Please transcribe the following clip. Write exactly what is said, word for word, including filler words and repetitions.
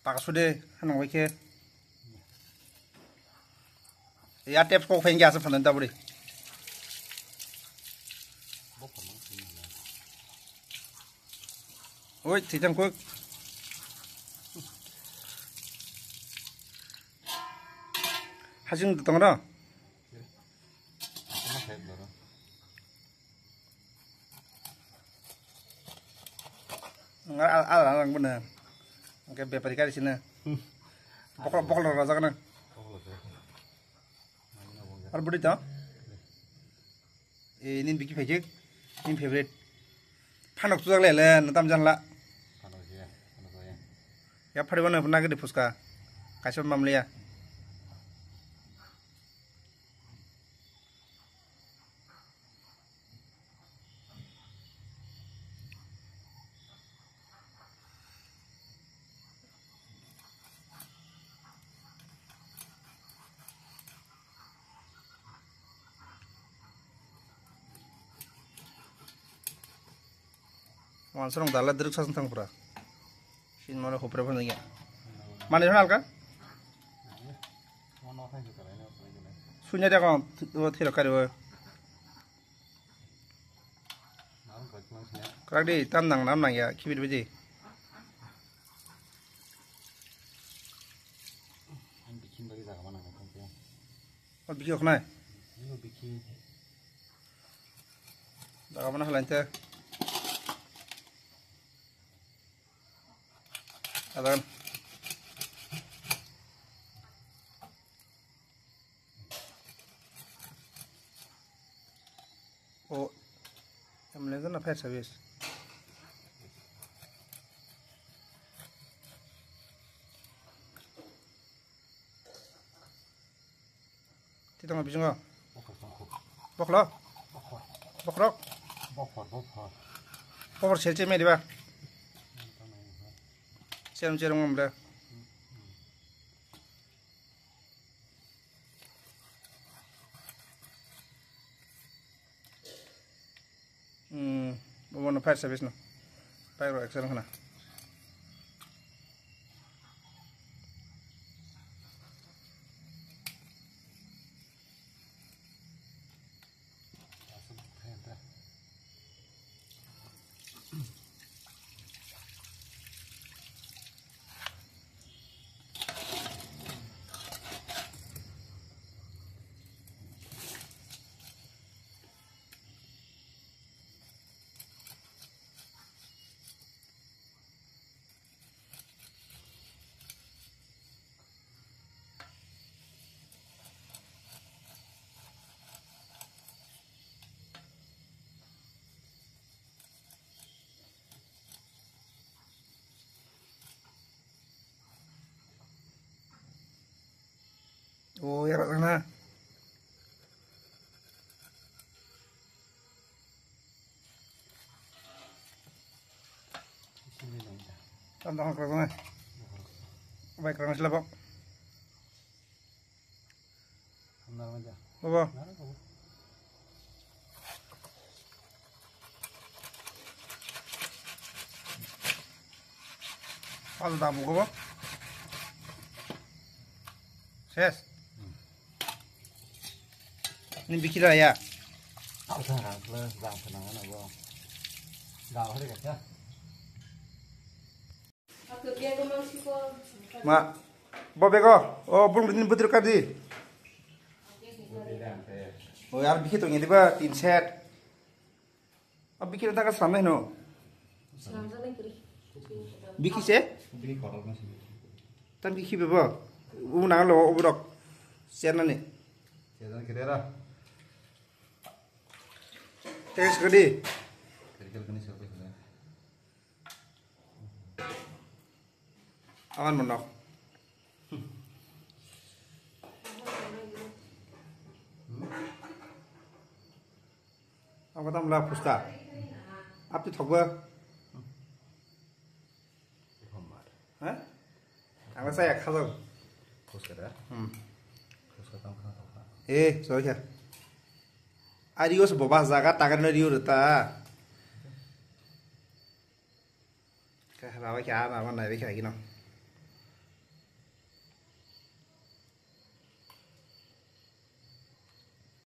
Paksu de, hanang bai khe. Ya tep kok phai khe asa phandan taburi. Oi, thitham kok. Hajing tong ro. Ngar al al ang bune. Oke, bepari kari sini. Bokol bokol rojak na. Ar budi to. Eh, nin biki phai khe, nin favorite. Phanok tujak le le, na tam jan la. Ya phari bana na gede phuska. Kaisa mamliya. Wansarong dala direk sasang thang pura. Sin mano hopre phano ya. Mani hal ka? Sunya dia kon thiro kari wo. Krak di tam nang nam nang ya kibir biji. Ang bikin bagi jaga mana nang kong. O biki oknai. Ini biki. Jaga mana halain te. Adan. O, em le na fire service. Ti tongma bisingo. Bokhor tongkho. Bokhlo? Bokhor. Bokhorok? Bokhor, bokhor. Bokhor sel che me diba? Cherung cherung ngam le. Hmm, bono fire service no. Fire rok action khana. O, ya, na. Tam dong kerja na. Baik kerja sila bok. Baba. Pal da bugo ba. Ses. Ni bikira ya. Aku sana kan plus jam sana kan aku. Jam hari kata. Ma, bo bego, o bung din budir kadi. O yar bikhi to ngidi ba tin set. A bikhi ta ka samne no. Bikhi se? Tan bikhi bebo. U nang lo obrok. Sen nani. Sen nani kira. Thanks kadi. Awan monok. Ang kata mula pusta. Apti thokba. Hah? Ang saya khajak. Pusta da? Hmm. Pusta tang khana thokba. Eh, sorry kha. Ari os boba jaga tagar na riyo reta. Kha rawa kha na ma nai kha gino.